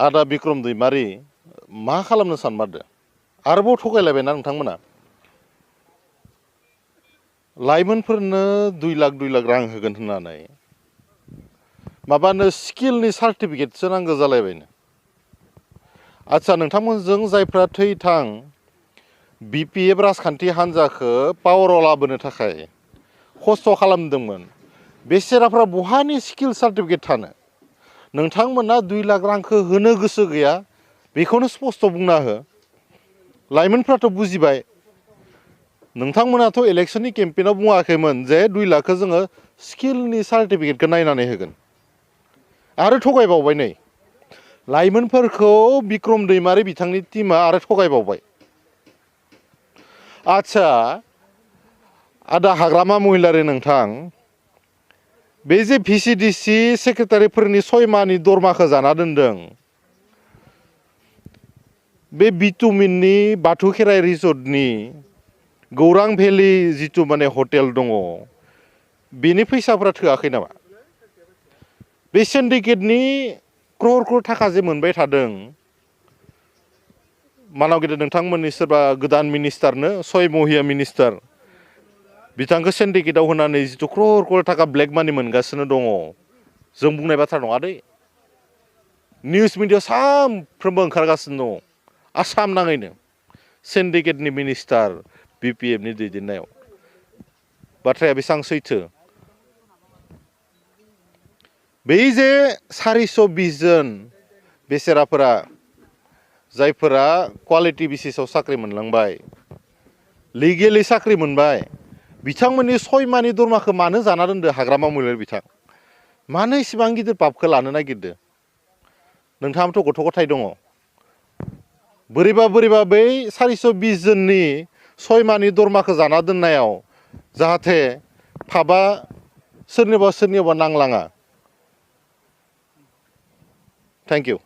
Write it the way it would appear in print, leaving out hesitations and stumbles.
आदा बिक्रम दैमारि मा खालामनो सानमारदो आरोबाव थगायलायबायना नोंथांमोना लाइमोनफोरनो 2 लाख रां होगोन होननानै माबानो स्किलनि सार्टिफिकेटसो नांगौ जालायबायनो आच्छा नोंथांमोनजों जायफ्रा थैथां बिपिएफ राजखान्थि हान्जाखौ पावाराव लाबोनो थाखाय खस्थ' खालामदोंमोन बेसेराफ्रा बहानि स्किल सार्टिफिकेट थानो नोंथांमोना 2 लाख रांखौ होनो गोसो गैया बेखौनो स्पष्ट बुंना हो लाइमोनफ्राथ' बुजिबाय नोंथांमोनाथ' इलेक्शननि केम्पेइनाव बुङाखैमोन जे 2 लाखखौ जोङो स्किलनि सार्टिफिकेटखौ नायनानै होगोन आरो थगायबावबाय नै लाइमोनफोरखौ बिक्रम दैमारि बिथांनि टीमा आरो थगायबावबाय आच्छा आदा हाग्रामा महिलारि नोंथां बे जे भिसिडिसि सेक्रेटारिफोरनि 6 माहनि दरमाखौ जाना दोनदों बे बिटुमिननि बाथौ खेराइ रिजर्टनि गौरां भेलि जितु माने हटेल दङ बेनि फैसाफ्रा थोआखै नामा बे सिन्डिकेटनि क्रर थाखा जे मोनबाय थादों मानाव गेदेर नोंथांमोननि सोरबा गोदान मिनिस्टारनो 6 महिला मिनिस्टार बिथांखौ सिन्डिकेटआव होनानै जितु क्रर थाखा ब्लेक मानि मोनगासिनो दङ जों बुंनाय बाथ्रा नङा दै निउस मिडियाआव सानफ्रोमबो ओंखारगासिनो दङ आसाम नाङैनो सिन्डिकेटनि मिनिस्टार बिपिएफनि दैदेननायाव बाथ्राया बेसेबां सैथो बै जे 420 जन बेसेराफोरा जायफोरा क्वालिटि बेसिसाव साख्रि मोनलांबाय लिगेलि साख्रि मोनबाय बिथांमोननि 6 माहनि दरमाखौ मानो जाना दोनदो हाग्रामा महिलारि बिथां मानो इसिबां गिदिर पापखौ लानो नागिरदो नोंथाङाबोथ' गथ' गथाय दङ बोरैबा बै 420 जननि 6 माहनि दरमाखौ जाना दोननायाव जाहाथे पापआ सोरनिबा नांलाङा थेंक इउ